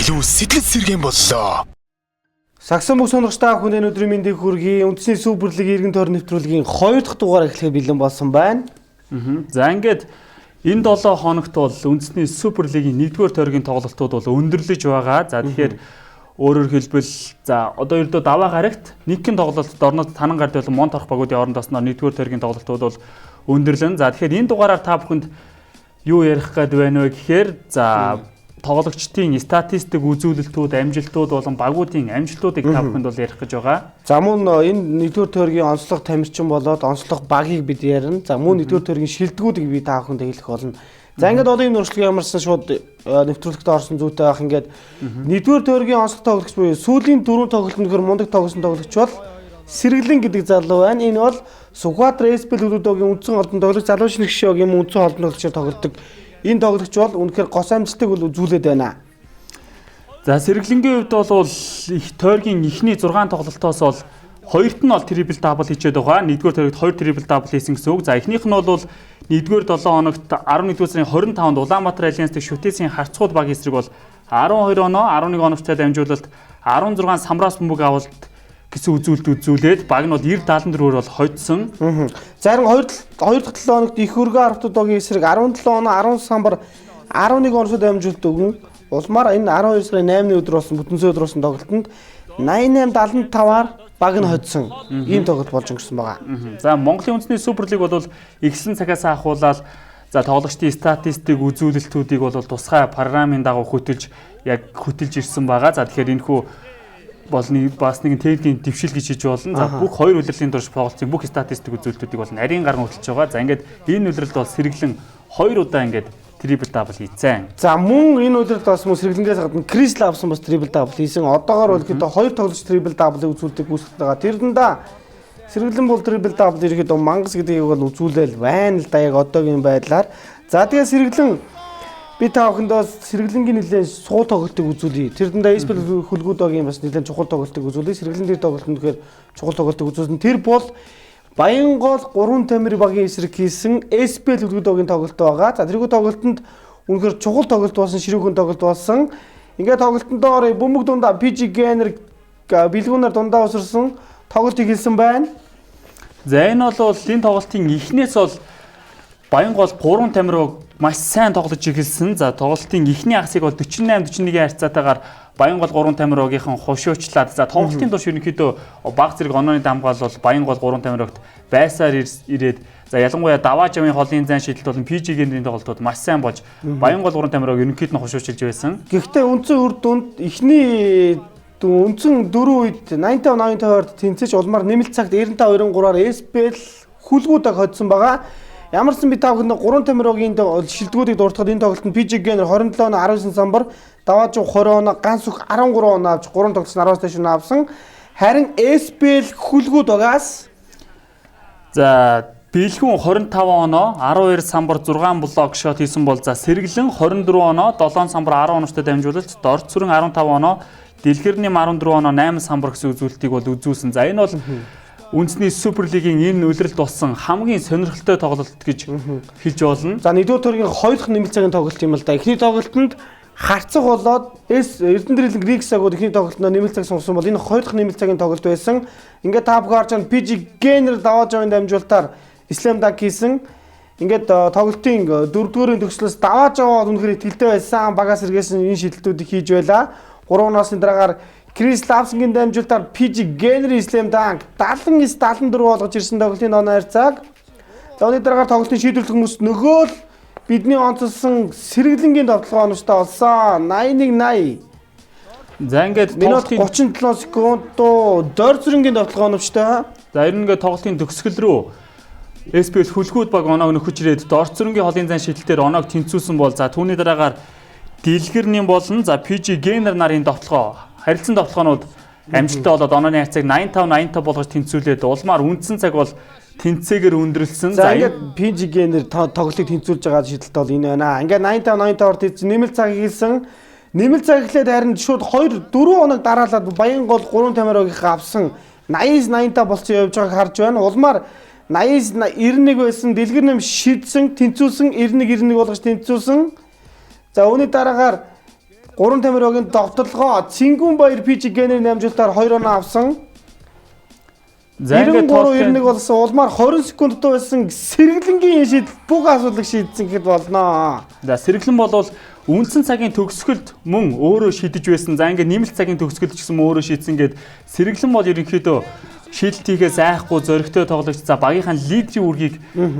Илүү сэтгэл сэргээн боллоо. Сагсан бүх сонирхогч та бүхэнд энэ өдрийн мэндийг хүргэе. Үндэсний Суперлиг эргэн тойрон нэвтрүүлгийн 2 дахь дугаар эхлэхэд бэлэн болсон байна. За, ингээд энэ 7 хоногт бол үндэсний Суперлигийн 1-р тойргийн тоглолтууд бол өндөрлөж байгаа. За, тэгэхээр өөрөөр хэлбэл, за, одоо ердөө даваа гарагт нэгэн тоглолт Дорнод Танан гард болон Монт орох багуудын оронд осноор 1-р тойргийн тоглолтууд бол өндөрлөн. За, тэгэхээр энэ дугаараар та бүхэнд юу ярих гээд байна вэ гэхээр, за, тоглогчдын статистик үзүүлэлтүүд, амжилтууд болон багуудын амжилтуудыг та бүхэнд бол ярих гэж байгаа. За, мөн энэ 1-р тойргийн онцлог тамирчин болоод онцлог багийг бид ярина. За, мөн 1-р тойргийн шилдэгүүдийг би та бүхэнд хэлэх болно. За, ингээд одоо энэ урьдчилан ямарсан шууд нэвтрүүлэгт орсон зүйтэй байх. Ингээд 1-р тойргийн онцлог тоглогч буюу сүүлийн дөрвөн тоглолтод нөхөр мундаг тоглосон тоглогч бол Сэргэлэн гэдэг залуу байна. Энэ бол Сүхбаатар SPL хөлбөмбөгийн үндсэн холбооны тоглогч, залуу шинэ гишүүн үндсэн холбооны тоглогчоор тоглодог. Энэ тоглогч бол үнэхээр гос амжилтыг бол үзүүлээд байна. За, Сэргэлэнгийн хувьд бол их тойргийн эхний 6 тоглолтоос бол хоёрт нь бол triple double хийчээд байгаа. Нэгдүгээр тойрогт 2 triple double хийсэн гэсэн үг. За, эхнийх нь бол нэгдүгээр 7 хоногт 11 сарын 25-нд Улаанбаатар Альянс дэх Шүтээсийн харцгууд баг эсрэг бол 12 оноо, 11 оновчтой дамжуулалт, 16 самраас бөмбөг авалт гэсэн үзүүлэлт үзүүлээд баг нь бол 90 74-өр бол хоцсон. За, харин хоёр дахь 7 хоногт их өргөө 10 дахь эсрэг 17 оноо, 10 самбар, 11 оновчтой дамжуулалт өгөн улмаар энэ 12 сарын 8-ны өдөр болсон бүтэн өдөр болсон тоглолтод 88 75-аар баг нь хоцсон. Ийм тоглолт болж өнгөрсөн байгаа. За, Монголын үндэсний Суперлиг бол эхэлсэн цагаас ахуулаад, за, тоглогчдын статистик үзүүлэлтүүдийг бол тусгай програмын дагуу хөтөлж, яг хөтөлж ирсэн байгаа. За, тэгэхээр энэ хүү бол нэг бас нэгэн техникийн дэвшил гэж хэлж болно. За, бүх хоёр улирлын турш тоглолтын бүх статистик үзүүлэлтүүдийг бол нарийн гарan хөтөлж байгаа. За, ингээд энэ улиралд бол Сэргэлэн хоёр удаа ингээд triple double хийцэн. За, мөн энэ улиралд бас мөн Сэргэлэнгээс гадна Крис Лавсон бас triple double хийсэн. Одоогоор бол ихэд хоёр тоглогч triple double-ыг үзүүлдэг үүсгэж байгаа. Тэр дундаа Сэргэлэн бол triple double ирэхэд мангас гэдгийг бол үзүүлээл байна л да, яг одоогийн байдлаар. За, тэгээ Сэргэлэн, би та бүхэндээ Сэргэлэнгийн нэлээд сул тоглолтыг үзүүлье. Тэр дундаа SPL хөлгүүд багийн бас нэлээд чухал тоглолтыг үзүүлье. Сэргэлэн дээр тоглолтод тэгэхээр чухал тоглолтыг үзүүлсэн. Тэр бол Баянгол 3 тамир багийн эсрэг хийсэн SPL хөлгүүд багийн тоглолт байгаа. За, тэрхүү тоглолтод үнэхээр чухал тоглолт болсон, ширүүхэн тоглолт болсон. Ингээд тоглолтын доор бөмбөг дундаа PG Gainer бэлгүүнээр дундаа усарсан тоглолт эхэлсэн байна. За, энэ бол энэ тоглолтын эхнээс бол Баянгол 3 тамир маш сайн тоглож эхэлсэн. За, тоглолтын эхний хагасыг бол 48 41-ийн харьцаатайгаар Баянгол 3 тамир багийнхан хошуучлаад, за, тоглолтын турш ерөнхийдөө баг зэрэг онооны дамгаал бол Баянгол 3 тамир багт байсаар ирээд, за, ялангуяа даваа жавын холын зайн шийдэлт болон PG гендрийн тоглолтууд маш сайн болж Баянгол 3 тамир баг ерөнхийд нь хошуучилж байсан. Гэхдээ үндсэн үр дүнд эхний үндсэн дөрөв үед 85 85-аар тэнцэж улмаар нэмэлт цагт 95 93-аар SPL хүлгүүд хоцсон байгаа. Ямарсан би та бүхэнд 3 тамирын шилдэгүүдийг дуртахад энэ тоглолтод PG Gainer 27 оноо, 19 самбар, Даваажуу 20 оноо, Ганц бүх 13 оноо авч 3 тоглогч 10-аас дээш оноо авсан. Харин SPL хүлгүүд багаас За, Бэлгүүн 25 оноо, 12 самбар, 6 block shot хийсэн бол, за, Сэргэлэн 24 оноо, 7 самбар, 10 оновчтой дамжуулалт, Дорцүрэн 15 оноо, Дэлгэрний 14 оноо, 8 самбар гэсэн үзүүлэлтийг бол үзүүлсэн. За, энэ бол үндэсний Суперлигийн энэ улиралд болсон хамгийн сонирхолтой тоглолт гэж хэлж болно. За, нэгдүгээр тойргийн хоёр дахь нэмэлт цагийн тоглолт юм л да. Эхний тоглолтод харцаг болоод S Эрдэнэ Дрилинг Рикс агууд эхний тоглолтод нэмэлт цаг сонгосон бол энэ хоёр дахь нэмэлт цагийн тоглолт байсан. Ингээд та бүхэн харж байгаа, PG Gainer даваа жавын дамжуулалтаар slam dunk хийсэн. Ингээд тоглолтын дөрөвдүгээрийн төгслөөс даваа жаваа үнэхээр итгэлтэй байсан. Багаас эргээсэн энэ шидэлтүүдийг хийж байлаа. 3 оноосны дараагаар Крис Лавсонгийн дамжуулалтаар PG Gainer slam dunk 79 74 болгож ирсэн тоглолтын оноо харьцааг. За, үүний дараагаар тоглолтын шийдвэрлэх хүмүүс нөгөө л бидний онцлсон Сэргэлэнгийн довтлогоо оновчтой болсон. 81 80. За, ингээд Минут тоглолтын 37 секунд Дорцрынгийн довтлогоо оновчтой. За, ер нь ингээд тоглолтын төгсгөл рүү SPL хүлгүүд баг оноог нөхөж ирээд Дорцрынгийн холын зайн шидэлтээр оноог тэнцүүлсэн бол, за, түүний дараагаар Дэлгэрний болон, за, PG Gainer нарын довтлогоо харилцан довтлогоонууд амжилттай болоод онооны харьцааг 85 85 болгож тэнцвүүлээд улмаар үндсэн цаг бол тэнцээгээр өндөрлсөн. За, ингээд PG Gainer тоглолтыг тэнцвүүлж байгаа шидэлт бол энэ байна. Ингээд 85 85-аар тэнцсэн, нэмэлт цаг хийсэн. Нэмэлт цаг эхлээд харин шууд 2 4 оног дараалаад Баянгол 3 тамирогийнхаа авсан 89 85 болсон явж байгааг харж байна. Улмаар 89 91 байсан, Дэлгэр нэм шидсэн, тэнцүүлсэн, 91 91 болгож тэнцүүлсэн. За, үүний дараагаар Гурван тамироогийн довтлогоо Цингүн Баяр PG Генер намжуултаар 2 оноо авсан. За ингээд 93-91 болсон. Улмаар 20 секунд дутуу байсан сэргэлэнгийн шийдэл бүх асуудлыг шийдсэн гэхэд болно. За сэргэлэн болвол үндсэн цагийн төгсгөлд мөн өөрөө шийдэж байсан. За ингээд нэмэлт цагийн төгсгөлд ч гэсэн өөрөө шийдсэн гээд сэргэлэн бол ерөнхийдөө шийдэлт хийхээс айхгүй зоригтой тоглогч. За багийнхаа лидерийн үүргийг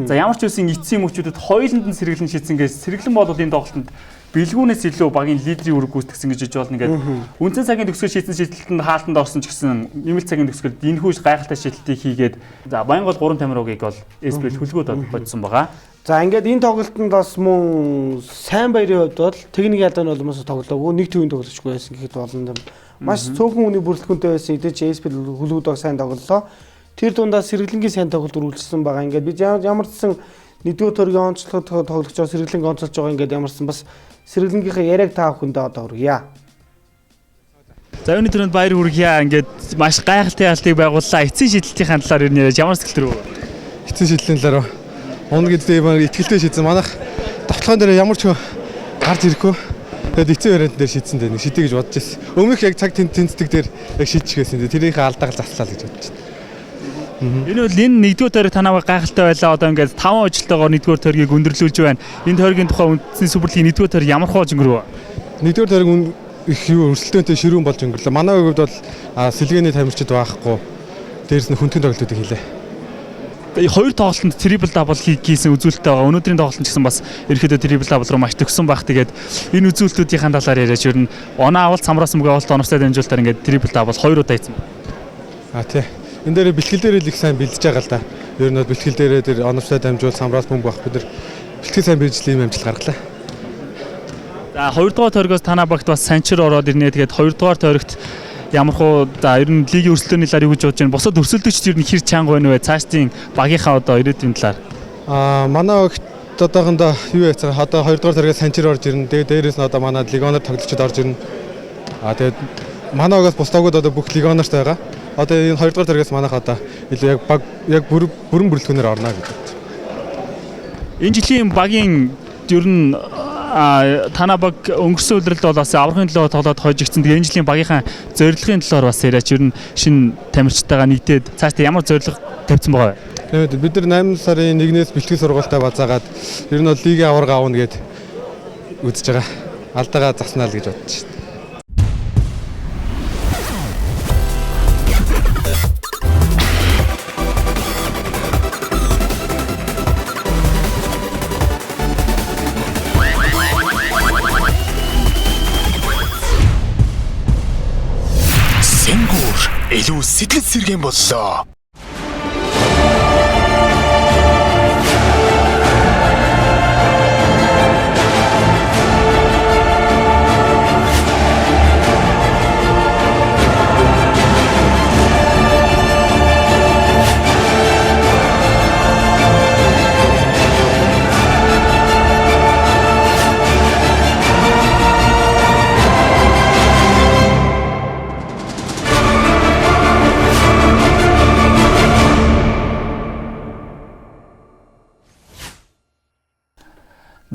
за ямар ч үсэн эцсийн мөчүүдэд хоёуланд нь сэргэлэн шийдсэн гээд сэргэлэн бол энэ тоглолтод бэлгүүнээс илүү багийн лидерийн үүрэг гүйцэтгсэн гэж хэлж болно. Ингээд үндсэн цагийн төгсгөл шийдсэн шийдэлтэнд хаалтанд орсон ч гэсэн нэмэлт цагийн төгсгөлд энэхүү гайхалтай шийдэлтийг хийгээд за Баянгол 3 тамируугийг бол SPL хүлгүүд бодсон байгаа. За ингээд энэ тоглолтод бас мөн сайн баярын хувьд бол техник ялгаа нь болмоос тоглоогүй нэг төвийн тоглогчгүй байсан гэхэд болно. Маш цөөхөн хүний бүрэлдэхүүнтэй байсан идэж SPL хүлгүүд баг сайн тоглолоо. Тэр дундаа сэргэлэнгийн сайн тоглолт үргэлжилсэн байгаа. Ингээд би ямар ч сан нэгдүгээр тойргийн онцлог тоглогчоо сэргэлэнг онцолж байгаа ингээд ямар ч сан бас сэргэлэнгийнхээ яриаг та бүхэндээ одоо хүргье. За өнөө түрүүнд баяр хүргье. Ингээд маш гайхалтай ялтыг байгууллаа. Эцсийн шийдэлтийн талаар ер нь яриач ямар сэтгэл төрөв? Эцсийн шийдлийн талаар унаа гэдэг юм итгэлтэй шийдсэн. Манайх давталгаан дээр ямар ч гарч ирэхгүй. Тэгээд эцсийн вариант дээр шийдсэн дээ. Нэг шийдэ гэж бодож ирсэн. Өмнөх яг цаг тэнцдэг дээр яг шийдчихсэн. Тэрийнхээ алдааг заслаа л гэж бодож байна. Энэ бол энэ нэгдүгээр тойрог танаа гайхалтай байлаа. Одоо ингээд 5 ажилтайгаар нэгдүгээр тойргийг өндөрлүүлж байна. Энэ тойргийн тухай үндэсний суперлигийн нэгдүгээр тойрог ямар хоо өнгөрөв? Нэгдүгээр тойрог их юу өрсөлдөөнтэй ширүүн болж өнгөрлөө. Манай хувьд бол сэлгээний тамирчид байхгүй. Дээрс нь хүндхэн тоглолтуудыг хийлээ. Хоёр тоглолтод triple double хийсэн үзүүлэлттэй байгаа. Өнөөдрийн тоглолт ч гэсэн бас ерөөхдөө triple double руу маш төгсөн байх. Тэгээд энэ үзүүлэлтүүдийн талаар яриач ер нь оноо авалт самраас мөнгө авалт оновчтой дамжуулалтаар ингээд triple double хоёр удаа хийсэн. А тий. Энэ дээр бэлтгэл дээр л их сайн бэлдэж байгаа л да. Ер нь бол бэлтгэл дээрээ тэр оновчтой дамжуул самраас бөмбөг авах бид нар бэлтгэл сайн бэлдэж ийм амжилт гаргалаа. За хоёрдугаар тойргоос танаа багт бас санчир ороод ирнэ. Тэгээд хоёрдугаар тойрогт ямар хуу за ер нь лигийн өрсөлдөөний талаар юу гэж бодож байна? Бусад өрсөлдөгчд ер нь хэр чанга байна вэ? Цаашдын багийнхаа одоо ирээдүйн талаар. Манай багт одоохондоо юу яцгаа одоо хоёрдугаар тойргоос санчир орж ирнэ. Тэгээд дээрээс нь одоо манай легионер тоглогчид орж ирнэ. Тэгээд манай багаас бусдаагууд одоо бүх легионерт байгаа. Одоо энэ хоёрдугаар тойргоос манайх одоо илүү яг баг яг бүрэн бүрэлдэхүүнээр орно гэж бодож байна. Энэ жилийн багийн ер нь танаа баг өнгөрсөн улиралд бол бас аврахын төлөө тоглоод хожигдсон. Тэгээ энэ жилийн багийнхаа зорилгын талаар бас яриач ер нь шинэ тамирчтайгаа нэгдээд цаашдаа ямар зорилго тавьсан байгаа вэ? Тэгээд бид нар 8 сарын 1-ээс бэлтгэл сургуультаа базаагаад ер нь бол лигийн аварга авна гэд үзэж байгаа. Алдаагаа заснаа л гэж бодож байна. Сэнгүүр илүү сэтгэл сэргээн боллоо.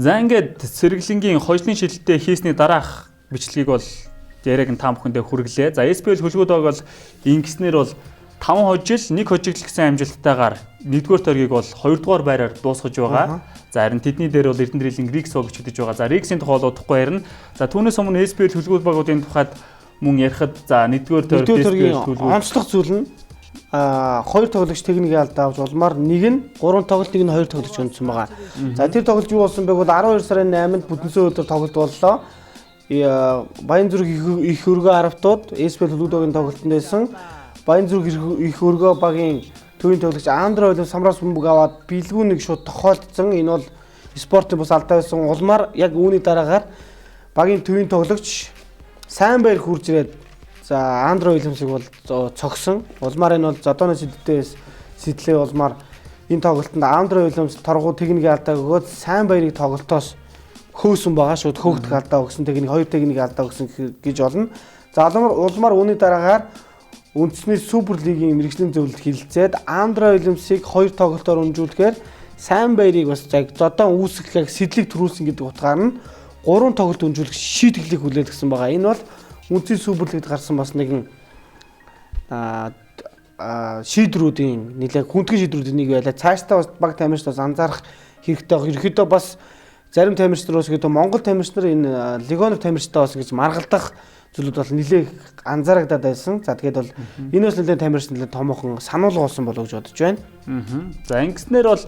За ингээд сэргэлэнгийн хожлын шилэлтээ хийсний дараах бичлэгийг бол яриаг нь та бүхэндээ хүргэлээ. За SPL хүлгүүд баг бол ингэснээр бол 5 хожил 1 хожигдол гэсэн амжилттайгаар 1-р тойргийг бол 2-р байраар дуусгаж байгаа. За харин тэдний дээр бол Эрдэнэ Дрилинг Рикс суугч гэж байгаа. За Риксийн тухай бол удахгүй ярина. За түүнээс өмнө SPL хүлгүүд багуудын тухайд мөн ярихад за 1-р тойрогт SPL хүлгүүд онцлог зүйл нь хоёр тоглогч техникийн алдаа авч улмаар нэг нь 3 тоглолт нэг нь 2 тоглогч өнцсөн байгаа. За тэр тоглолт юу болсон бэ гэвэл 12 сарын 8-нд бүтэнсэн өдөр тоглолт боллоо. Баян зүрх их өргөө аравтууд SPL хүлгүүдийн тоглолтод байсан. Баян зүрх их өргөө багийн төвийн тоглогч Андре Ойлов самраас бөмбөг аваад бэлгүү нэг шууд тохиолдсон. Энэ бол спортын бус алдаа байсан. Улмаар яг үүний дараагаар багийн төвийн тоглогч сайн баяр хурж ирээд за Андре Уильямсыг бол цогсон. Улмаар энэ бол Зодоны сэдвээс сэтлээ улмаар энэ тоглолтод Андре Уильямс торгуу техникийн алдаа өгөөд сайн баярыг тоглолтоос хөөсөн байгаа. Шууд хөөгдөх алдаа өгсөн техник, хоёр техник алдаа өгсөн гэж болно. За улмаар үүний дараагаар үндэсний супер лигийн мэрэгжлийн зөвлөлд хилцээд Андре Уильямсыг хоёр тоглолтоор өнжүүлэхээр сайн баярыг бас Зодон үүсгэх яг сэтлийг төрүүлсэн гэдэг утгаар нь 3 тоглолт өнжүүлэх шийтгэлийг хүлээлгэсэн байгаа. Энэ бол үндэсний Супер Лигт гарсан бас нэгэн шийдрүүдийн нэлээд хүндгэн шийдрүүдийн нэг байлаа. Цаашдаа бас баг тамирч бас анзаарах хэрэгтэй. Ерөнхийдөө бас зарим тамирч нар бас гэдэг Монгол тамирч нар энэ легионер тамирчтай бас ингэж маргалдах зүйлүүд бол нэлээд анзаарагдаад байсан. За тэгээд бол энэ бас нэлээд тамирч нэлээд томоохон сануулга болсон болов гэж бодож байна. За ингэснээр бол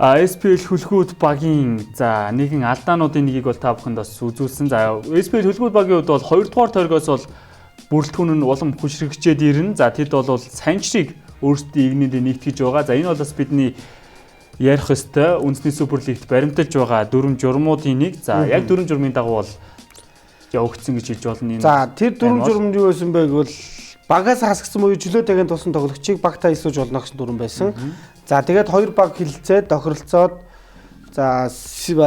SPL хүлгүүд багийн за нэгэн алдаануудын нэгийг бол та бүхэнд бас үзүүлсэн. За SPL хүлгүүд багийн хувьд бол 2 дугаар тойргоос бол бүрэлдэхүүн нь улам хүчрхэгчээд ирнэ. За тэд бол Санчрыг өөрсдийн игнэндээ нэгтгэж байгаа. За энэ бол бас бидний ярих ёстой үндэсний Супер Лигт баримталж байгаа дүрм журмуудын нэг. За яг дүрм журмын дагуу бол явагдсан гэж хэлж болно. За тэр дүрм журм юу байсан бэ гэвэл багаас хасгсан буюу чөлөө тагын тулсан тоглогчийг багтаа элсүүлж болно гэсэн дүрм байсан. За тэгээд хоёр баг хилцээд тохиролцоод за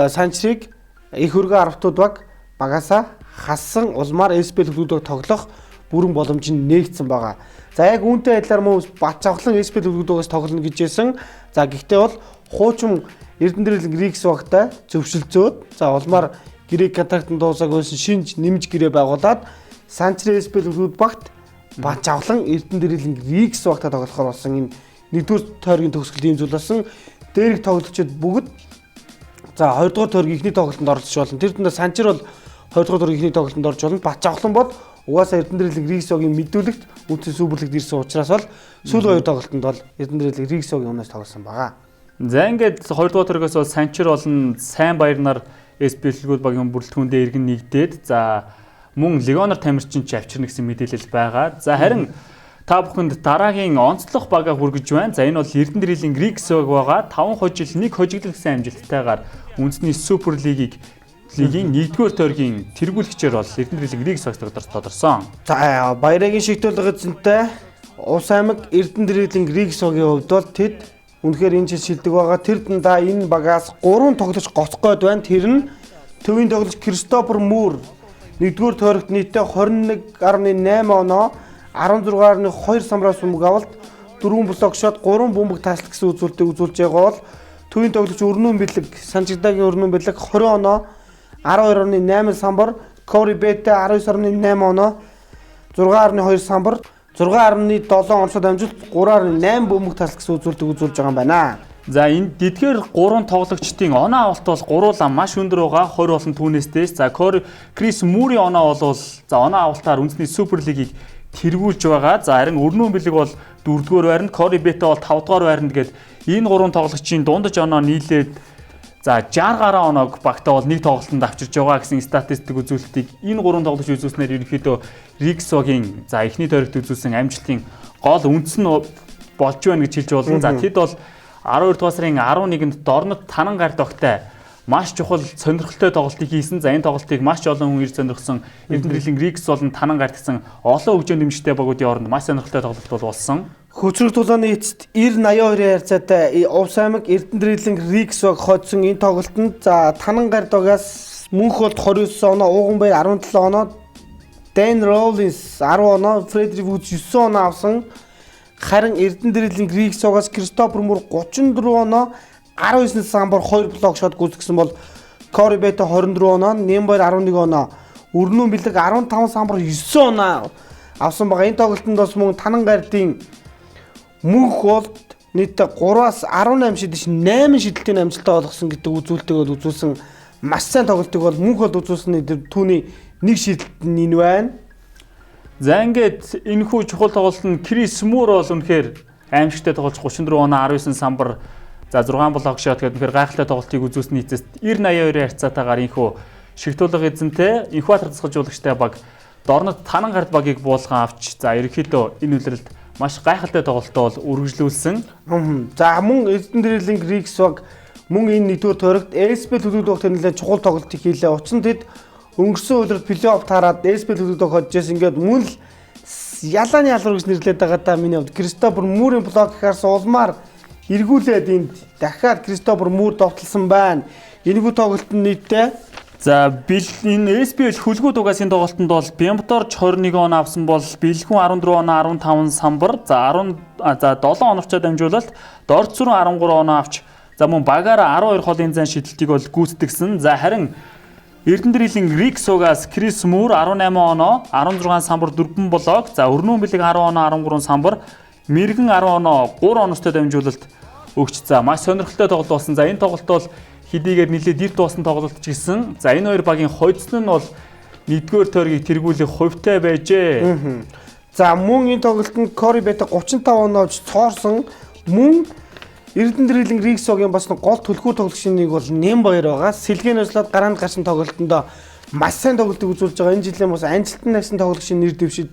Санчрыг их хөргөө аравтууд баг багаасаа хассан улмаар SPL хөлгүүдийг тоглох бүрэн боломж нь нээгдсэн байгаа. За яг үүнтэй адилаар мөн Батчавхлан SPL хөлгүүдээс тоглоно гэж хэлсэн. За гэхдээ бол хуучин Эрдэнэдэрэл Грекс багтай зөвшөлдсөөд за улмаар грек контрактын дуусааг байсан шинж нэмж гэрээ байгуулад Санчрын SPL хөлгүүд багт Батчавхлан Эрдэнэдэрэл Грекс багтай тоглохоор болсон энэ нэгдүгээр тойргийн төгсгөл ийм зүйл болсон. Дээрх тоглогчид бүгд за хоёрдугаар тойргийн эхний тоглолтод оролцож болно. Тэр дундаа Санчир бол хоёрдугаар тойргийн эхний тоглолтод орж болно. Батчавхлан бол угаасаа Эрдэнэдэрэл Грексогийн мэдүүлэгт үндэсний Супер Лигт ирсэн учраас бол сүүлийн хоёр тоглолтод бол Эрдэнэдэрэл Грексогийн өмнөөс тоглосон байгаа. За ингээд хоёрдугаар тойргоос бол Санчир болон сайн баярнаар SPL хөлгүүд багийн бүрэлдэхүүндээ иргэн нэгдээд за мөн легионер тамирчин ч авчирна гэсэн мэдээлэл байгаа. За харин та бүхэнд дараагийн онцлог бага хүргэж байна. За энэ бол Эрдэнэдэрлийн Грекс баг байгаа. 5 хожил 1 хожигдол гэсэн амжилттайгаар үндэсний Супер Лигийг лигийн 1-р тойргийн тэргүүлэгчээр бол Эрдэнэдэрлийн Грекс баг тодорсон. За Баярагийн шигтүүлэг эзэнтэй Ус аймаг Эрдэнэдэрлийн Грекс багийн хувьд бол тэд үнэхээр энэ жил шилдэг байгаа. Тэр дундаа энэ багаас 3 тоглогч гоцох гээд байна. Тэр нь төвийн тоглогч Кристофер Мур 1-р тойрогт нийтдээ 21.8 оноо 16.2 самбраас бөмбөг авалт 4 блок шот 3 бөмбөг таслах гэсэн үзүүлэлтийг үзүүлж байгаа бол төвийн тоглогч Өрнөн Бэлэг Санжигдагийн Өрнөн Бэлэг 20 оноо 12.8 самбар, Кори Бетэ 19.8 оноо 6.2 самбар 6.7 онцлог амжилт 3.8 бөмбөг таслах гэсэн үзүүлэлтийг үзүүлж байгаа юм байна. За энэ эдгээр гурван тоглогчдын оноо авалт бол гуруулаа маш өндөр байгаа 20 болон түүнээс дээш. За Крис Мурийн оноо бол за оноо авалтаар үндэсний Супер Лигийг тэргүүлж байгаа. За харин Өрнөн Бэлэг бол 4-р байранд, Кори Бетэ бол 5-р байранд гээд энэ гурван тоглогчийн дундаж оноо нийлээд за 60 гаруй оноог багтаа бол нэг тоглолтод авчирч байгаа гэсэн статистик үзүүлэлтийг энэ гурван тоглогч үзүүлснээр ерөнхийдөө Риксогийн за эхний тойрогт үзүүлсэн амжилтын гол үндэс нь болж байна гэж хэлж болно. За тэд бол 12 дугаар сарын 11-нд Дорнод Танан гар догтой маш чухал сонирхолтой тоглолтыг хийсэн. За энэ тоглолтыг маш олон хүн ирж сонирхсон. Эрдэнэдэрлийн Рикс болон Танан гарт гэсэн олон хөгжөөн дэмжигчтэй багуудын хооронд маш сонирхолтой тоглолт бол болсон. Хөцрөг тулааны эцэст 90-82-ын харьцаатай Увс аймаг Эрдэнэдэрлийн Рикс баг хоцсон энэ тоглолтод за Танан гар догоос Мөнх болд 29 оноо, Ууганбаяр 17 оноо, Дэн Роллинс 10 оноо, Фредерик Вудс 9 оноо авсан. Харин Эрдэнэдэрлийн Грекс багаас Кристофер Мур 34 оноо 19 самбар 2 блок шот гүйцэтгсэн бол Кори Бета 24 оноо, Нембар 11 оноо, Өрнөн Бэлэг 15 самбар 9 оноо авсан байгаа. Энэ тоглолтод бас мөн Танан гардын Мөнх болд нийтдээ 3-аас 18 шидэж 8 шидэлтийн амжилттай болгосон гэдэг үзүүлэлтийг бол үзүүлсэн маш сайн тоглолтыг бол Мөнх болд үзүүлсэн түүний нэг шидэлт нь энэ байна. За ингээд энэхүү чухал тоглолт нь Крис Мур бол үнэхээр аимшигтай тоглож 34 оноо 19 самбар за 6 блок шот гэдэг үнэхээр гайхалтай тоглолтыг үзүүлсэн эцэст 90-82-ын харьцаатайгаар энэхүү шигтүүлэг эзэнтэй Инхбатар тасгалжуулагчтай баг Дорнод Танан гарт багийг буулган авч за ерөнхийдөө энэ үлрэлт маш гайхалтай тоглолтоо бол үргэлжлүүлсэн. За мөн Эрдэнэдэрлийн Грекс баг мөн энэ нэгдүгээр тойрогт SPL төлөвлөгөө нэлээд чухал тоглолтыг хийлээ. Учир нь тэд өнгөрсөн улиралд плей-офф таарад SPL төлөвлөгөө ходжээс ингээд мөн л ялааны ялвар гэж нэрлэдэг байгаа даа миний хувьд. Кристофер Мурийн блок гэхээс улмаар эргүүлээд энд дахиад Кристофер Мур довтлсон байна. Энэхүү тоглолт нь нийтдээ за энэ SPL хөлгүүд угаасын тоглолтод бол Бямбторж 21 оноо авсан бол Бэлгүн 14 оноо 15 самбар за 10 за 7 оновчтой дамжуулалт Дорцүрэн 13 оноо авч за мөн багаараа 12 холын зан шидэлтийг бол гүйцэтгсэн. За харин Эрдэнэт Риксогаас Крис Мур 18 оноо, 16 самбар 4 блок, за Өрнөн бэлэг 10 оноо 13 самбар, Мэргэн 10 оноо 3 оностой дамжуулалт өгч за маш сонирхолтой тоглолт болсон. За энэ тоглолт бол хэдийгээр нэлээд дэрт болсон тоглолт ч гэсэн за энэ хоёр багийн хойцсон нь бол нэгдүгээр тойргийг тэргүүлэх хувьтай байжээ. За мөн энэ тоглолтод Кори Бета 35 оноож цоорсон мөн Эрдэнэ Риксогийн бас нэг гол түлхүүр тоглогчийн нэг бол Нэмбаяр байгаа. Сэлгэн өслөд гараанд гарсан тоглолтонд маш сайн тоглолтыг үзүүлж байгаа. Энэ жилийн бас амжилтанд нагсан тоглогчийн нэр дэвшид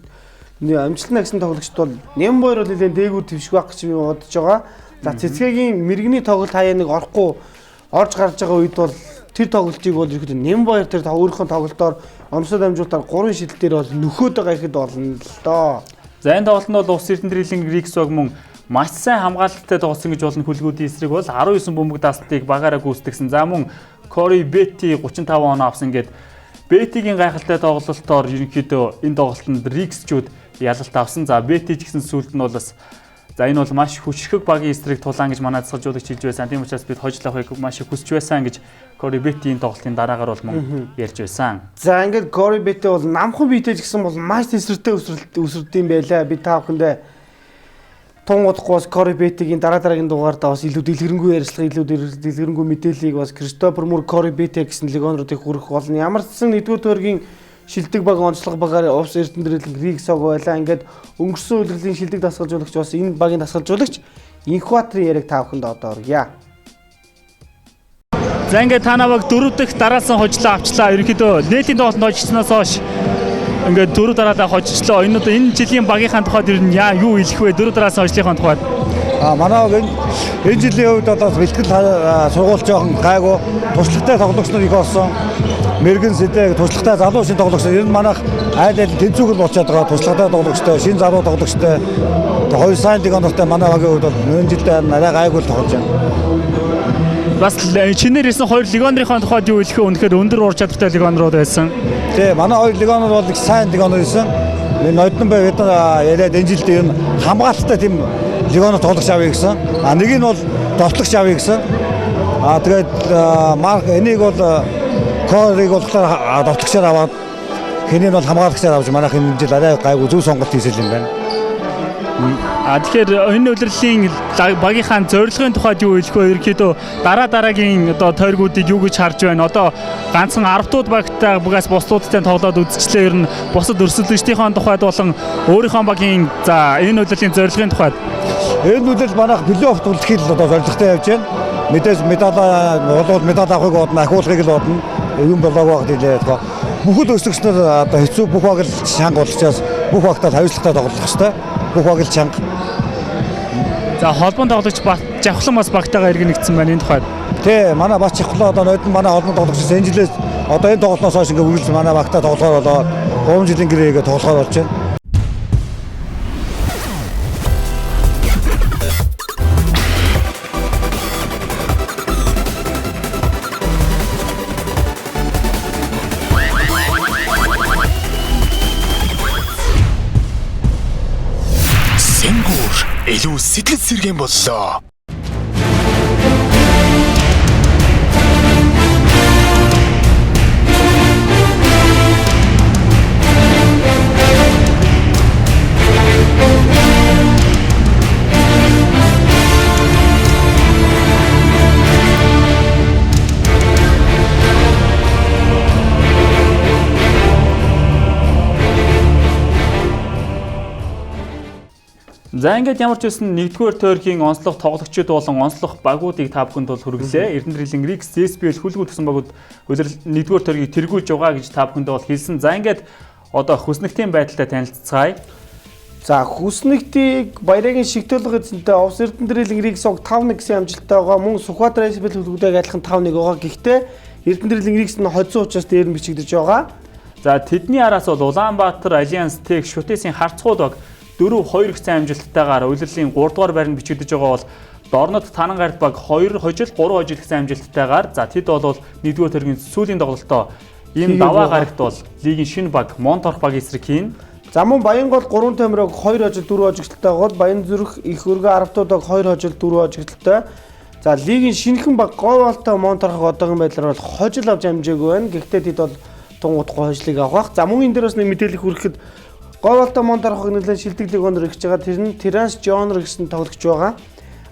амжилтанд нагсан тоглогчд бол Нэмбаяр бол нэлээд дээгүүр твших байх гэж би бодож байгаа. За Цэцгээгийн мэрэгний тоглолт хаяа нэг орохгүй орж гарч байгаа үед бол тэр тоглолтыг бол ерөөхдөө Нэмбаяр тэр өөрийнхөө тоглолтоор онцлог дамжуулалтаар 3 шидэл дээр бол нөхөд байгаа ихэд болно л доо. За энэ тоглолтод бол Ус Эрдэнэ Риксог мөн маш сайн хамгаалалттай тоглосон гэж болно. Хүлгүүдийн эсрэг бол 19 бөмбөг даслтыг багаараа гүйцэтгсэн. За мөн Кори Бетти 35 оноо авсан гээд Беттигийн гайхалтай тоглолтоор ерөнхийдөө энэ тоглолтод Риксчүүд ялалт авсан. За Бетти ч гэсэн сүүлд нь бол бас за энэ бол маш хүчрхэг багийн эсрэг тулаан гэж манай дасгалжуулагч хэлж байсан. Тийм учраас бид хожил авахыг маш их хүсэж байсан гэж Кори Беттигийн тоглолтын дараагаар бол мөн ярьж байсан. За ингээд Кори Бетти бол намхан биетэй ч гэсэн бол маш тесрэлтэй өсрэлт юм байлаа. Би та бүхэндээ тун удахгүй бас Кори Беттигийн дараа дараагийн дугаартаа бас илүү дэлгэрэнгүй ярилцлага, илүү дэлгэрэнгүй мэдээллийг бас Кристофер Мур, Кори Бетти гэсэн легионеруудыг хүргэх болно. Ямар ч сан нэгдүгээр тойргийн шилдэг баг онцлог багаар Увс Эрдэнэ Риксог байлаа. Ингээд өнгөрсөн улирлын шилдэг дасгалжуулагч бас энэ багийн дасгалжуулагч Инхбатрын яриаг та бүхэнд одоо өргөе. За ингээд танаа баг дөрөв дэх дараалсан хожлоо авчлаа. Ерөнхийдөө нээлтийн тоглолтод хожсноос хойш ингээд дөрөв дараалал хожчлоо. Энэ одоо энэ жилийн багийнхаа тухайд ер нь яа юу хэлэх вэ? Дөрөв дараалсан хожлынхаа тухайд. Манай баг энэ жилийн хувьд одоо бэлтгэл сургууль жоохон гайгүй туршлагатай тоглогч нар их олсон. Мэргэн сэдэ туршлагатай залуу шин тоглогч нар. Ер нь манайх айл айл тэнцүүгэл болчиход байгаа туршлагатай тоглогчтой, шин залуу тоглогчтой. Хоёр сайн легионертай манай багийн хувьд бол энэ жилдээ арай гайгүй тоглож байна. Бас чинээр ирсэн хоёр легионерынхаа тухайд юу хэлэх вэ? Үнэхээр өндөр ур чадвартай легионерууд байсан. Тий, манай хоёр легионер бол их сайн легионер байсан. Энэ Ноднон бай бид нар яриад энэ жилд ер нь хамгаалалттай тийм легионер тоглогч авъя гэсэн. А нэг нь бол довтлогч авъя гэсэн. А тэгээд Марк энийг бол Корыг болохоор довтлогчоор аваад хэнийг бол хамгаалагчаар авч манайх энэ жил арай гайгүй зөв сонголт хийсэн юм байна. А тэгэхээр энэ улирлын багийнхаа зорилгын тухайд юу хэлэх вэ? Ерөнхийдөө дараа дараагийн одоо тойргуудыг юу гэж харж байна? Одоо ганцхан 10 дуд багтай багаас бусдуудтай тоглоод үзчихлээ. Ер нь бусад өрсөлдөгчдийнхээ тухайд болон өөрийнхөө багийн за энэ улирлын зорилгын тухайд. Энэ улирал манайх плей-офф үлдэхийг л одоо зорилготой явж байна. Мэдээж медаль болвол медаль авахыг бодно, ахиулахыг л бодно. Юм болоогүй байх хэлээ. Бүхэл өрсөлдөгч нар одоо хэцүү бүх баг л чанга болчихоос бүх багтаа хариуцлагатай тоглох ёстой. Бүх баг л чанга. За холбоон тоглогч Бат Жавхлан бас багтаагаа иргэн нэгдсэн байна энэ тухайд. Тий, манай Бат Жавхлан одоо нодон манай холбоон тоглогч энэ жилээс одоо энэ тоглолтноос хойш ингээ үргэлж манай багтаа тоглохоор болоод 3 жилийн гэрээгээ тоглохоор болж байна. Сэнгүүр илүү сэтгэл сэргээн боллоо. За ингээд ямар ч байсан нэгдүгээр тойргийн онцлог тоглогчид болон онцлог багуудыг та бүхэнд бол хүргэлээ. Эрдэнэ Рикс, SBL хүлгүүд гэсэн багууд улирал нэгдүгээр тойргийг тэргүүлж байгаа гэж та бүхэнд бол хэлсэн. За ингээд одоо хүснэгтийн байдалтай танилццгаая. За хүснэгтийг Баярагийн шигтээлэг эзэнтэй Овс Эрдэнэ Рикс 5-1 гэсэн амжилттай байгаа. Мөн Сүхбаатар SBL хүлгүүдийг адилхан 5-1 байгаа. Гэхдээ Эрдэнэ Рикс нь хоцсон учраас дээр нь бичигдэж байгаа. За тэдний араас бол Улаанбаатар Альянс Тех Шүтээсийн харцгууд баг 4-2 гэсэн амжилттайгаар улирлын 3 дугаар байранд бичигдэж байгаа бол Дорнод Танангарт баг 2 хожил 3 хожил гэсэн амжилттайгаар за тэд бол 1-р тойргийн сүүлийн тоглолтоо ийм даваа гарагт бол лигийн шинэ баг Монторх баг эсрэг хийн. За мөн Баянгол 3 томирог 2 хожил 4 хожигдолтой бол Баян зүрх их өргөө 10 дудаг 2 хожил 4 хожигдолтой. За лигийн шинэхэн баг Говьалтай Монторхог одоогийн байдлаар бол хожил авч амжаагүй байна. Гэхдээ тэд бол тун удахгүй хожлыг авах. За мөн энэ дээр бас нэг мэдээлэл хүргэхэд Говьалтай Монторхог нэлээд шилдэг легионер ихж байгаа. Тэр нь Транс Жонер гэсэн тоглогч байгаа.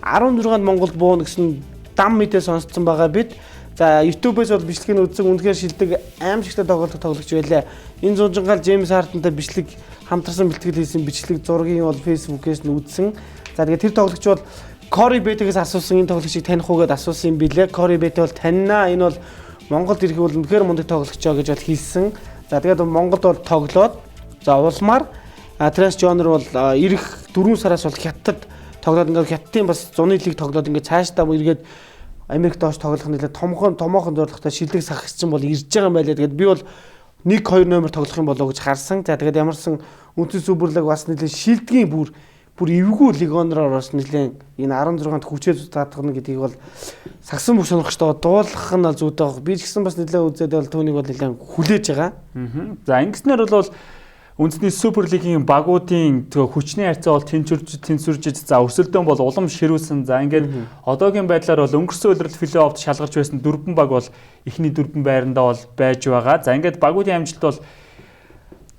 16-нд Монголд буuna гэсэн дам мэдээ сонсцсон байгаа бид. За YouTube-ээс бол бичлэгийг үзсэн, үнэхээр шилдэг аимшигтай тоглолт тоглогч байлаа. Энэ зунжингаал Джеймс Хартентай бичлэг хамтарсан бэлтгэл хийсэн бичлэг зургийн бол Facebook-ээс нь үзсэн. За тэгээд тэр тоглогч бол Кори Бэтэгээс асуусан, энэ тоглогчийг таних уу гэдээ асуусан юм билээ. Кори Бэтэ бол таньнаа. Энэ бол Монголд ирэх бол үнэхээр мундаг тоглогчоо гэж бол хэлсэн. За тэгээд Монголд бол тоглоод за улмаар Транс Жонер бол ирэх 4 сараас бол Хятад тоглоод ингээд Хятадын бас зуны лиг тоглоод ингээд цаашдаа эргээд Америкт оож тоглох нэлээд томоохон зорилготой шилдэг сахигч бол ирж байгаа юм байлаа. Тэгээд би бол 1 2 номер тоглох юм болоо гэж харсан. За тэгээд ямарсан үндэсний суперлиг бас нэлээд шилдгийн бүр эвгүй легионероор бас нэлээд энэ 16-нд хүчээ заадах гэдгийг бол сагсан бүх сонирхчдоо дуулгах нь зүйтэй баг. Би ч гэсэн бас нэлээд үзээд бол түүнийг бол нэлээд хүлээж байгаа. За ингэснээр бол үндэсний суперлигийн багуудын хүчний харьцаа бол тэнцвэрж за өрсөлдөөн бол улам ширүүсэн. За ингээд одоогийн байдлаар бол өнгөрсөн улирал плей-оффд шалгарч байсан дөрвөн баг бол эхний дөрвөн байрандаа бол байж байгаа. За ингээд багуудын амжилт бол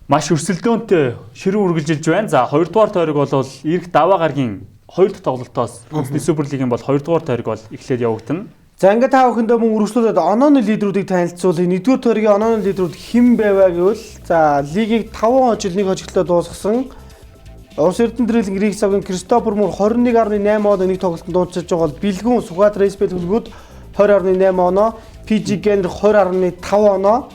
маш өрсөлдөөнтэй ширүүн үргэлжилж байна. За хоёрдугаар тойрог бол ирэх даваа гарагийн хоёр дахь тоглолтоос үндэсний суперлигийн бол хоёрдугаар тойрог бол эхлээд явагдана. За ингээд та бүхэндээ мөн үргэлжлүүлээд онооны лидерүүдийг танилцуулъя. Нэгдүгээр тойргийн онооны лидерүүд хэн байваа гэвэл за лигийг 5 хожил 1 хожигтлоо дуусгасан Улс Эрдэнэ Дрэлэн Грек цагийн Кристофер Мур 21.8 оноо нэг тоглолтод дуусгаж байгаа бол Бэлгүүн Сүхбаатар Эспел хөлгүүд 20.8 оноо, PG Генер 20.5 оноо.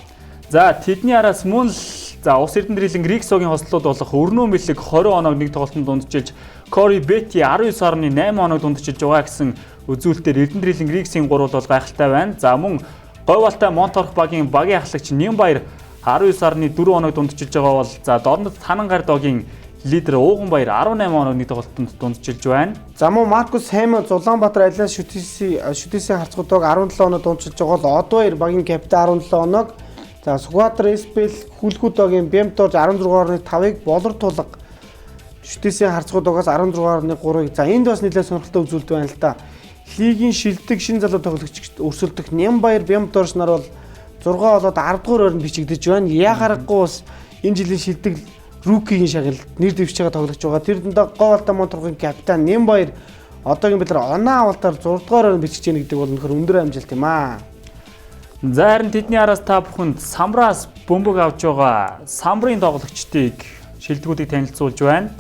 За тэдний араас мөн л за Улс Эрдэнэ Дрэлэн Грек цагийн хослолууд болох Өрнөө Мэлэг 20 оноог нэг тоглолтод дундчилж, Кори Бетти 19.8 оноог дундчилж байгаа гэсэн үзүүлэлтээр Эрдэнэ Дрэлэн Грексийн гурвал бол гайхалтай байна. За мөн Говьалтай Монторх багийн ахлагч Нямбаяр 19.4 оноог дундчилж байгаа бол за Дорнод Танангар догийн лидер Ууганбаяр 18 оноог нэг тоглолтод дундчилж байна. За мөн Маркус Хэмилт Улаанбаатар Альянс Шүтээсийн харцгуудыг 17 оноо дундчилж байгаа бол Одваяр багийн капитан 17 оноог, за Сүхбаатар Эспел Хүлгүүд багийн Бямторж 16.5-ыг, Болор Тулга Шүтээсийн харцгуудаас 16.3-ыг. За энд бас нэлээд сонирхолтой үзүүлэлт байна л да. Лигийн шилдэг шин залуу тоглогч өрсөлдөх Нямбаяр Бямторж нар бол 6 болоод 10 дугаар байранд бичигдэж байна. Яа харахгүй бас энэ жилийн шилдэг рукигийн шагналд нэр дэвшиж байгаа тоглогч байгаа. Тэр дундаа Говьалтай Монторхын капитан Нямбаяр одоогийн байдлаар оноо авалтаар 6 дугаар байранд бичиж яах гэдэг бол үнэхээр өндөр амжилт юм аа. За харин тэдний араас та бүхэнд Самбраас бөмбөг авч байгаа Самбрын тоглогчдыг шилдэгүүдийг танилцуулж байна.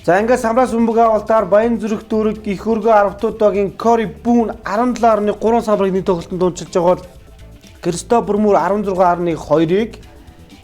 За ингээд Самбраас бөмбөг авалтаар Баян зүрх дүүрэг их өргөө 10 дугаар Кори Бүүн 17.3 самбрыг нэг тоглолтод дундчилж байгаа бол Кристофер Мур 16.2-ыг.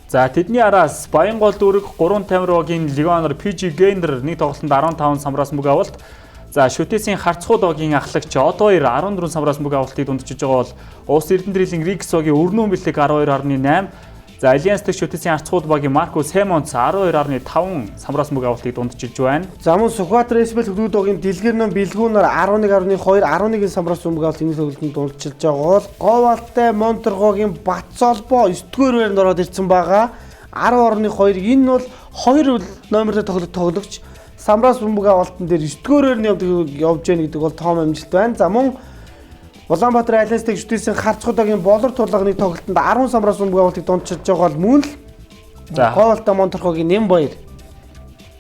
За тэдний араас Баянгол дүүрэг 3 тамир багийн легионер PG Гейнер нэг тоглолтод 15 самбраас бөмбөг авалт. За Шүтээсийн харцхуу догийн ахлагч Одоёр 14 самбраас бөмбөг авалтыг дундчилж байгаа бол Улс Эрдэнэ Дрэлэн Рикс багийн Өрнөө Бэлэг 12.8. За Альянс дэх Шүтээсийн харцхууд багийн Маркус Хэмонц 12.5 самбраас бөмбөг авалтыг дундчилж байна. За мөн Сүхбаатар Эспел хөлгүүд багийн Дэлгэр ном Бэлгүүнээр 11.2 11 самбраас бөмбөг авалт энэ тоглолтод дундчилж байгаа бол Говьалтай Монторгогийн Батцолбоо 9 дугаар байранд ороод ирсэн байгаа. 10.2 энэ бол 2 номертой тоглогч самбраас бөмбөг авалтан дээр 9 дугаар байранд явж яах гэдэг бол том амжилт байна. За мөн Улаанбаатар Альянс дэх Шүтээсийн харцгуудагийн Болор тулганы тоглолтод 10 самбраас бөмбөг авалтыг дундчилж байгаа бол мөн л Говьалтай Монторхогийн Нямбаяр.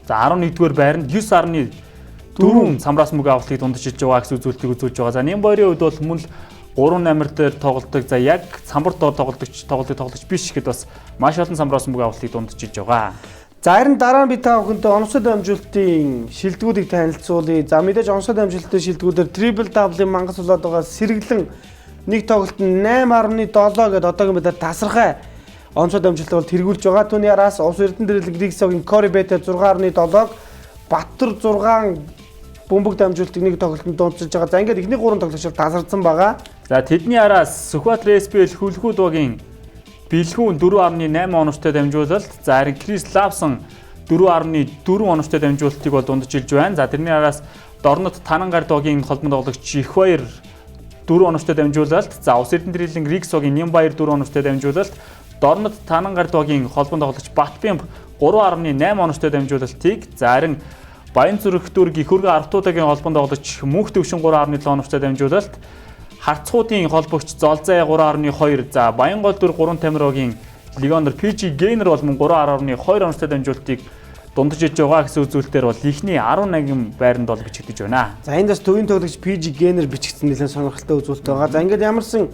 За 11-р байранд 9.4 самбраас бөмбөг авалтыг дундчилж байгаа гэсэн үзүүлэлтийг үзүүлж байгаа. За Нямбаярын хувьд бол мөн л 3 номер дээр тоглодог. За яг самбар доор тоглогч биш гэхэд бас маш олон самбраас бөмбөг авалтыг дундчилж байгаа. За харин дараа нь би та бүхэнтэй онцгой дамжуулалтын шилдэгүүдийг танилцуулъя. За мэдээж онцгой дамжуулалтын шилдэгүүдээр трипл даблын мангас болоод байгаа сэргэлэн нэг тоглолт нь 8.7 гэдээ одоогийн байдлаар тасархай онцгой дамжуулалт бол тэргүүлж байгаа. Түүний араас Улс Эрдэнэ Дрэлэн Грексогийн Кори Бэтэ 6.7-г, Баттар 6 бөмбөг дамжуулалтыг нэг тоглолтод дундчилж байгаа. За ингээд эхний 3 тоглогч тасарсан байгаа. За тэдний араас Сүхбаатар Эспел Хүлгүүд багийн Бэлгүүн 4.8 оновчтой дамжуулалт. За харин Крис Лавсон 4.4 оновчтой дамжуулалтыг бол дундчилж байна. За тэрний араас Дорнод Танангар догийн холбон тоглогч Ихбаяр 4 оновчтой дамжуулалт. За Улс Эрдэнэ Дрэлэн Рикс багийн Нямбаяр 4 оновчтой дамжуулалт. Дорнод Танангар догийн холбон тоглогч Батбимб 3.8 оновчтой дамжуулалтыг. За харин Баян зүрх дүүрэг их өргөн 10 туудагийн холбоонд тоглогч Мөнх Төвшин 3.7 оновчтой дамжуулалт. Харцгуудын холбогч Золзай 3.2, за Баянгол дүр 3 Тамирогийн легионер PG Gainer бол мөн 3.2 оновчтой дамжуулалтыг дундаж иж байгаа гэсэн үзүүлэлтээр бол эхний 18 байранд бол бичигдэж байна. За энд бас төвийн тоглогч PG Gainer бичигдсэн нэлээд сонирхолтой үзүүлэлт байгаа. За ингээд ямарсан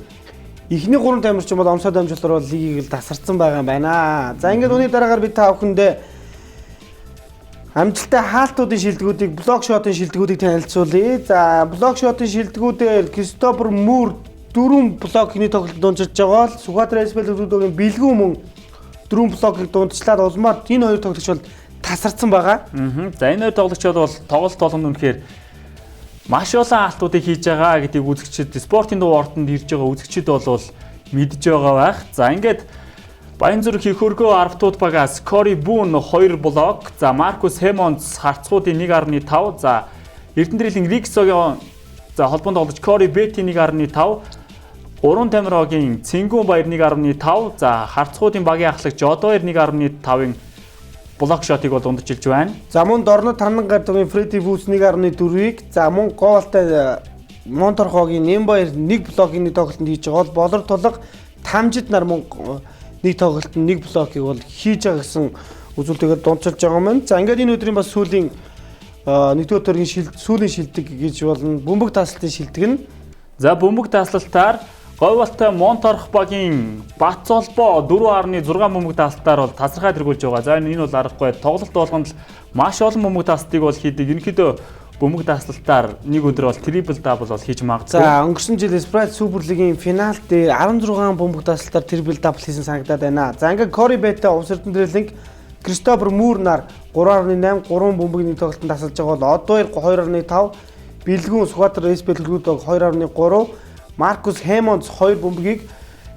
эхний 3 тамирчин бол омсоо дамжуулалтаар бол лигийг л тасарсан байгаа юм байна. За ингээд үүний дараагаар бид та бүхэндээ амжилттай хаалтуудын шилдэгүүдийг, block shot ын шилдэгүүдийг танилцуулъя. За block shot ын шилдэгүүдээр Кристофер Мүр 4 блок эхний тоглолтод дундчилж байгаа бол Сүхбаатар SPL хөдөлгөөний Бэлгүүн мөн 4 блокийг дундчлаад улмаар энэ хоёр тоглогч бол тасарсан байгаа. За энэ хоёр тоглогч бол тоглолт болгонд үнэхээр маш олон хаалтуудыг хийж байгаа гэдгийг үзэгчид, спортын дуу ордонд ирж байгаа үзэгчид бол мэдж байгаа байх. За ингээд Баян зүрх их өргөө 10 тууд багаас Кори Бүүн 2 блок, за Маркус Хемонс харцгуудын 1.5, за Эрдэнэтрийн Риксогийн за холбоонд тоглогч Кори Бети 1.5, Гурван Тамирогийн Цэнгүүн Баяр 1.5, за харцгуудын багийн ахлагч Жодоёр 1.5-ын block shot ыг бол дундчилж байна. За мөн Дорнод Танан гардгийн Фредди Вүс 1.4-ийг, за мөн Говалтай Монторхогийн Нэмбаяр 1 блокийг нэг тоглолтод хийж байгаа бол Болор тулга Тамжид нар мөн нэг тоглолтод нэг блокийг бол хийж байгаа гэсэн үзүүлэлтэйгээр дундчилж байгаа юм байна. За ингээд энэ өдрийн бас сүүлийн нэгдүгээр төргийн сүүлийн шилдэг гэж болно. Бөмбөг таслалтын шилдэг нь За бөмбөг таслалтаар Говьвалтай Монторх багийн Бат Золбоо 4.6 бөмбөг таслалтаар бол тасархай тэргүүлж байгаа. За энэ бол аргагүй тоглолт болгонд л маш олон бөмбөг таслалтыг бол хийдэг. Ерөнхийдөө бөмбөг таслалтаар нэг өдөр бол triple double бол хийж магадгүй. За өнгөрсөн жил Sprite Super League-ийн финал дээр 16 бөмбөг таслалтаар triple double хийсэн санагдаад байна. За ингээд Кори Бета Увс Эрдэнэтрийн Кристофер Мүр нар 3.8 3 бөмбөг нэг тоглолтод тасалж байгаа бол Одоёр 2.5, Бэлгүүн Сүхбаатар SPL хөдөлгөөд 2.3, Маркус Хемонс 2 бөмбөгийг,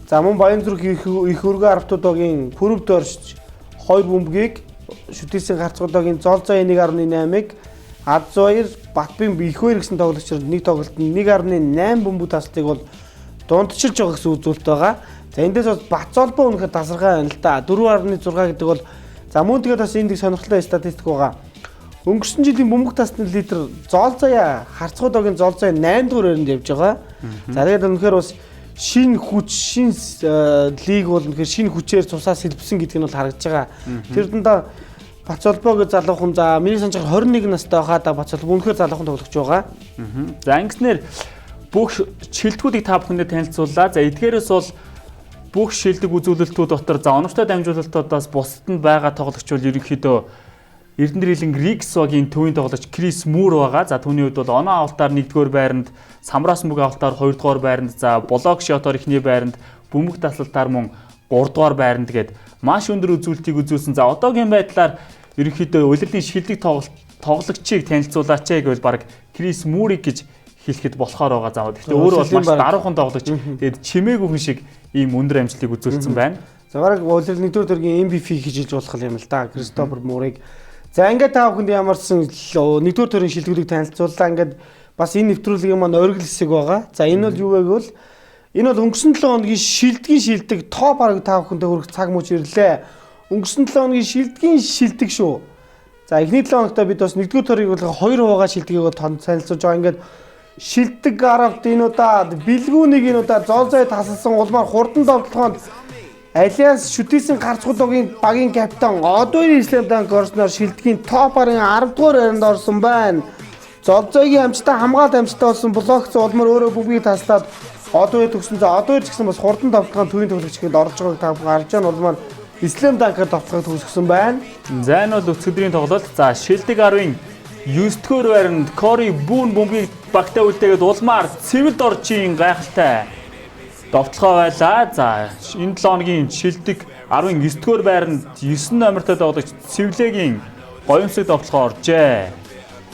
за мөн Баян зүрх их өргөө 10 туудогийн Пүрв Дорж 2 бөмбөгийг, Шүтээсийн гарцгуудогийн Золзой 1.8-ыг, Адзоёр Батбын Ихвэр гэсэн тоглогчид нэг тоглолтод 1.8 бөмбөг таслалтыг бол дундчилж байгаа гэсэн үзүүлэлт байгаа. За эндээс бас Бат Золбоо үнэхээр тасархай байна л да. 4.6 гэдэг бол за мөн тэгээд бас энд их сонирхолтой статистик байгаа. Өнгөрсөн жилийн бөмбөг таслалтын лидер Золзоя харцгуудогийн Золзоя 8 дугаар байранд явж байгаа. За тэгээд үнэхээр бас шинэ хүч, шинэ лиг бол үнэхээр шинэ хүчээр цусаа сэлбсэн гэдг нь бол харагдаж байгаа. Тэр дундаа Бацолбоо гэж залуухан, за миний санаж 21 настай байхаа да Бацолбоо үнэхээр залуухан тоглогч байгаа. За ингэснээр бүх шилдэгүүдийг та бүхэндээ танилцууллаа. За эдгээрээс бол бүх шилдэг үзүүлэлтүүд дотор за оновчтой дамжуулалтуудаас бусдад нь байгаа тоглогч бол ерөнхийдөө Эрдэнэтрийн Риксогийн төвийн тоглогч Крис Мүр байгаа. За түүний хувьд бол оноо авалтаар 1-р байранд, самраас бөмбөг авалтаар 2-р байранд, за block shot оор эхний байранд, бөмбөг таслалтаар мөн 3-р байранд гээд маш өндөр үзүүлэлтийг үзүүлсэн. За одоогийн байдлаар ерөнхийдөө улирлын шилдэг тоглогчийг танилцуулаач гэвэл баг Крис Мүрийг гэж хэлэхэд болохоор байгаа. За гэхдээ өөрөө бол маш даруухан тоглогч. Тэгээд чимээгүй хүн шиг ийм өндөр амжилтыг үзүүлсэн байна. За бараг улирал 1-р төргийн MVP гэж хэлж болох юм л да. Кристофер Мүрийг. За ингээд та бүхэнд ямарсан 1-р төргийн шилдэгүүдийг танилцууллаа. Ингээд бас энэ нэвтрүүлгийн маань оргил хэсэг байгаа. За энэ бол юу вэ гэвэл энэ бол өнгөрсөн 7 хоногийн шилдгийн шилдэг топ 10-ыг та бүхэндээ хүргэх цаг мөч ирлээ. Өнгөрсөн 7 хоногийн шилдгийн шилдэг шүү. За эхний 7 хоногт бид бас 1-р төргийг бол 2 хуваагаа шилдгийг бол танилцуулж байгаа. Ингээд шилдэг 10-д энэ удаа Бэлгүүнийг энэ удаа Золзой тасалсан улмаар хурдан довтлогоонд Альянс шүтээсийн гарцгуудын багийн капитан Одойр Slam dunk орсноор шилдгийн топ 10-ын 10 дугаар байранд орсон байна. Золзойгийн амжилттай хамгаалт амжилттай болсон блокц улмаар өөрөө бөмбөгийг таслаад Одойр төгсөн. За Одойр ч гэсэн бас хурдан довтлогоон төвийн тоглогч гэхэд орж байгааг та бүхэн харж байгаа. Улмаар Slam dunk аар довтлогыг төгсгсөн байна. За энэ бол өцгөдрийн тоглолт. За шилдэг 10-ын 9 дугаар байранд Кори Бүүн бөмбөгийг багтаа үлдээгээд улмаар Цэвэл Доржийн гайхалтай довтлогоо байлаа. За энэ 7 хоногийн шилдэг 10-ын 9 дугаар байранд 9 номертой тоглогч Цэвлэгийн гоёмсог довтлогоо оржээ.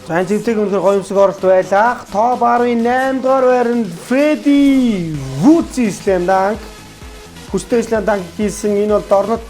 За энэ Цэвлэгийн үнэхээр гоёмсог оролт байлаа. Топ 10-ын 8 дугаар байранд Фредди Вудси slam dunk. Хүчтэй slam dunk хийсэн. Энэ бол Дорнод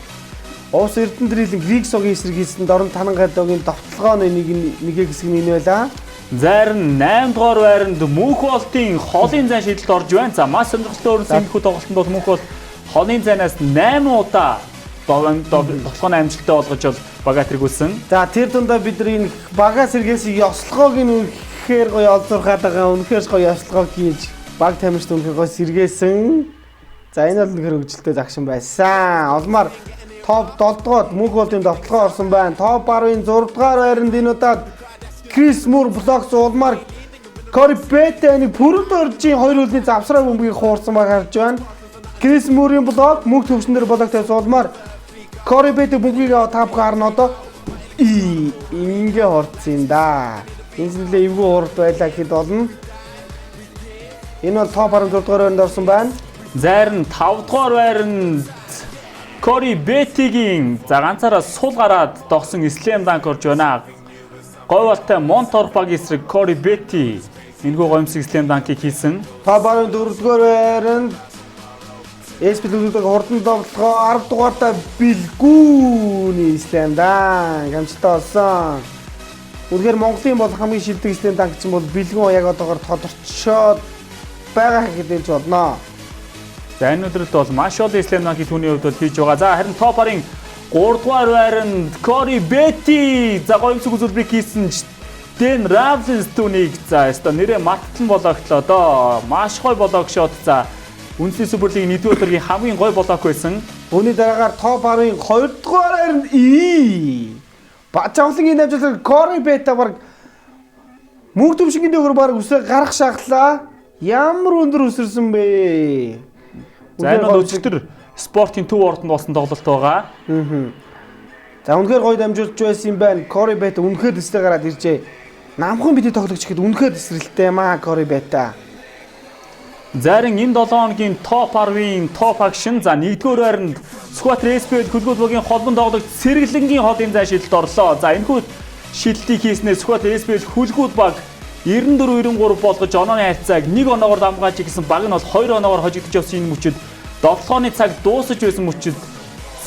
Уус Эрдэнэтрийн Гриксогийн эсрэг хийсэн Дорн Танангардогийн довтлогооны нэг нэгэ хэсэг нь энэ байлаа. Зарим 8 дугаар байранд Мөнх Болтын холын зайн шийдэлд орж байна. За маш сонирхолтой өрнөсөн энэхүү тоглолтод бол Мөнх Болт холын зайнаас 8 удаа довтлогооны амжилттай болгож бол Бага тэргүүлсэн. За тэр дундаа бид нар энэ бага сэргээс ёслогоог нь үнэхээр гоё олзуурхаад байгаа. Үнэхээр гоё ёслогоо хийж баг тамирчид үнэхээр гоё сэргээсэн. За энэ бол үнэхээр хөгжилтэй загшин байсан. Улмаар топ 7 дугаар мөнх болдын довтлогоо орсон байна. Топ 10-ын 6 дугаар байранд энэ удаад Крис Мур блокс улмаар Кори Бэтэний пүрэнд оржийн хоёр үлний завсраа бөмбөгийг хуурсан баг харж байна. Крис Мурийн блок мөнх төвшин дээр блок тавьсан улмаар Кори Бэт бөмбөгийг аваад тав гарна одоо ингээ хорцсон юм да. Энэ нэлээ эвгүй хурд байлаа гэхэд болно. Энэ бол топ 16 дугаар байранд орсон байна. Зарим 5 дугаар байранд Кори Бетигийн за ганцаараа сул гараад догсон Slam Dunk орж байна. Говьалтай Монторф багийн эсрэг Кори Бети энэхүү гоёмсог Slam Dunk-ыг хийсэн. Топ 14 дугаар байранд SP лүлдэг хурдан довтлогоо 10 дугаартаа Билгүүний Slam Dunk амжилттай болсон. Үнэхээр Монголын бол хамгийн шилдэг Slam Dunk чинь бол Билгүүн яг одоогор тодорчоод байгаа гэхэд хэлж болно. За энэ өдрөлд бол маш олон Slam Dunk-ийг түүний хувьд бол хийж байгаа. За харин топ 10-ын 3 дугаар байранд Кори Бети за гоёмсог үзүүлбэрийг хийсэн ч Дэн Равлинс түүнийг за өстой нэрээ марталан блогтлоо доо. Маш гоё блог шот за Үндэсний Суперлигийн 1-р өдрийн хамгийн гоё блог байсан. Үүний дараагаар топ 10-ын 2 дугаар байранд Бажавлангийн дамжуулгаар Кори Бета баг мөнх төвшингийн дөөгөр баг үсээ гарах шахлаа. Ямар өндөр өсөрсөн бэ? За энэ бол өчигдөр спортын төв ордонд болсон тоглолт байгаа. За үнэхээр гоё дамжуулж байсан юм байна. Кори Бета үнэхээр эсрэг гараад иржээ. Намхан бидний тоглогч гэхэд үнэхээр эсрэлтэй юм аа Кори Бета. Зарим энэ 7 хоногийн топ 10-ын топ агшин за 1-р байранд Сүхбаатар SPL хөлгөл багийн холбон тоглогч Сэргэлэнгийн холын зай шидэлд орлоо. За энэхүү шидэлтийг хийснээр Сүхбаатар SPL хөлгөл баг 94-93 болгож онооны харьцааг 1 оноогоор дамгааж гэсэн баг нь бол 2 оноогоор хожигдож явсан энэ мөчид довтлооны цаг дуусаж байсан мөчид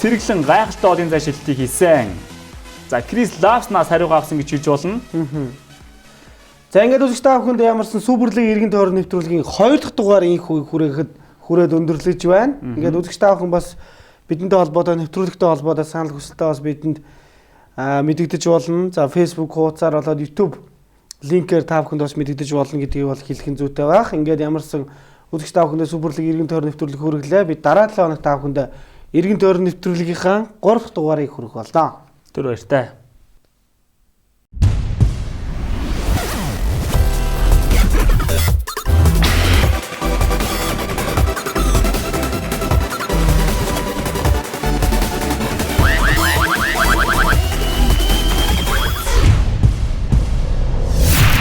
Сэргэлэн гайхалтай холын зай шидэлтийг хийсэн. За Крис Лавснаас хариугаа авсан гэж хэлж болно. За ингээд үзэгч та бүхэнд ямарсан Суперлиг эргэн тойрон нэвтрүүлгийн 2 дахь дугаар инх хүрээхэд хүрээд өндөрлөж байна. Ингээд үзэгч та бүхэн бас бидэнтэй холбоотой нэвтрүүлэгтэй холбоотой санал хүсэлтээ бас бидэнд мэдэгдэж болно. За Facebook хуудасаар болоод YouTube линкээр та бүхэнд бас мэдэгдэж болно гэдгийг бол хэлэх нь зүйтэй байх. Ингээд ямарсан үзэгч та бүхэндээ Суперлиг эргэн тойрон нэвтрүүлэг хүргэлээ. Би дараа 7 хоног та бүхэндээ эргэн тойрон нэвтрүүлгийнхаа 3 дахь дугаарыг хүргэх болно. Түр баяртай.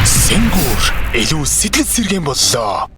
Сэнгүүр илүү сэтгэл сэргээн боллоо.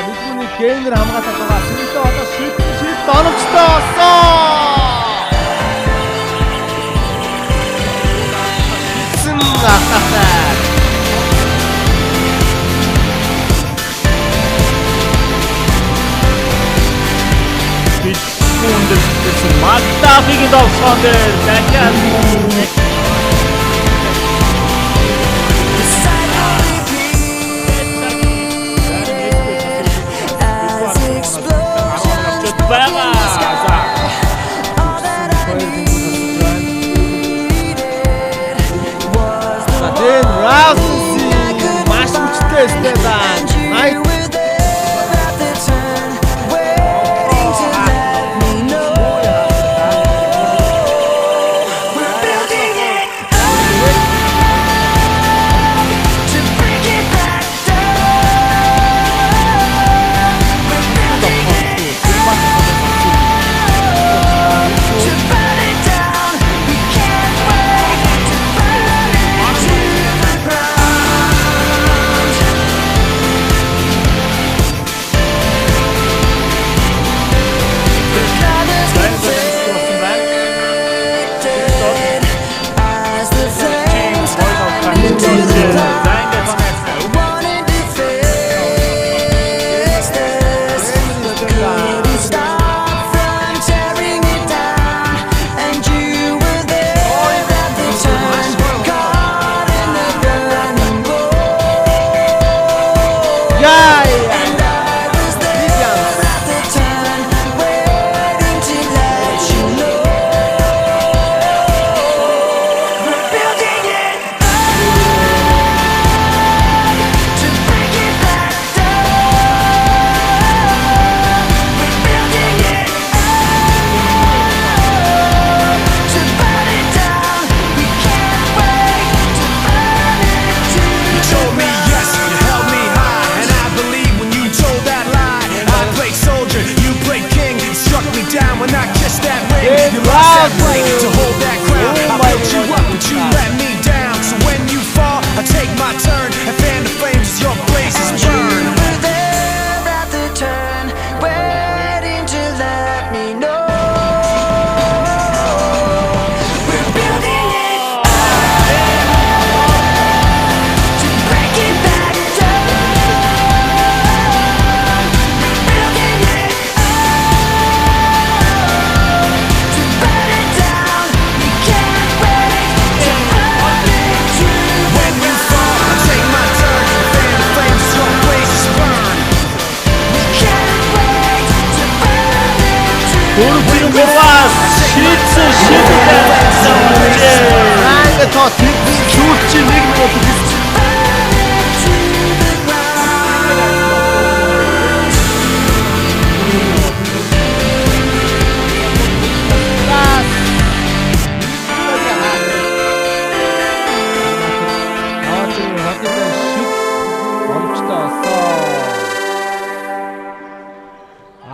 Билгүүний гейнер хамгаалаад байгаа. Сэргэлэн одоо шийдэл оновчтой болсон. Шийдсэн ахтахтай. Билгүүн өндөрлөсөн Макдафигийн довтлогон дээр дахиад байгаа. За Дэн Равлинс маш хүчтэй стендан. Найт За ингээд тоо тэдний сүүлчийн нэг минут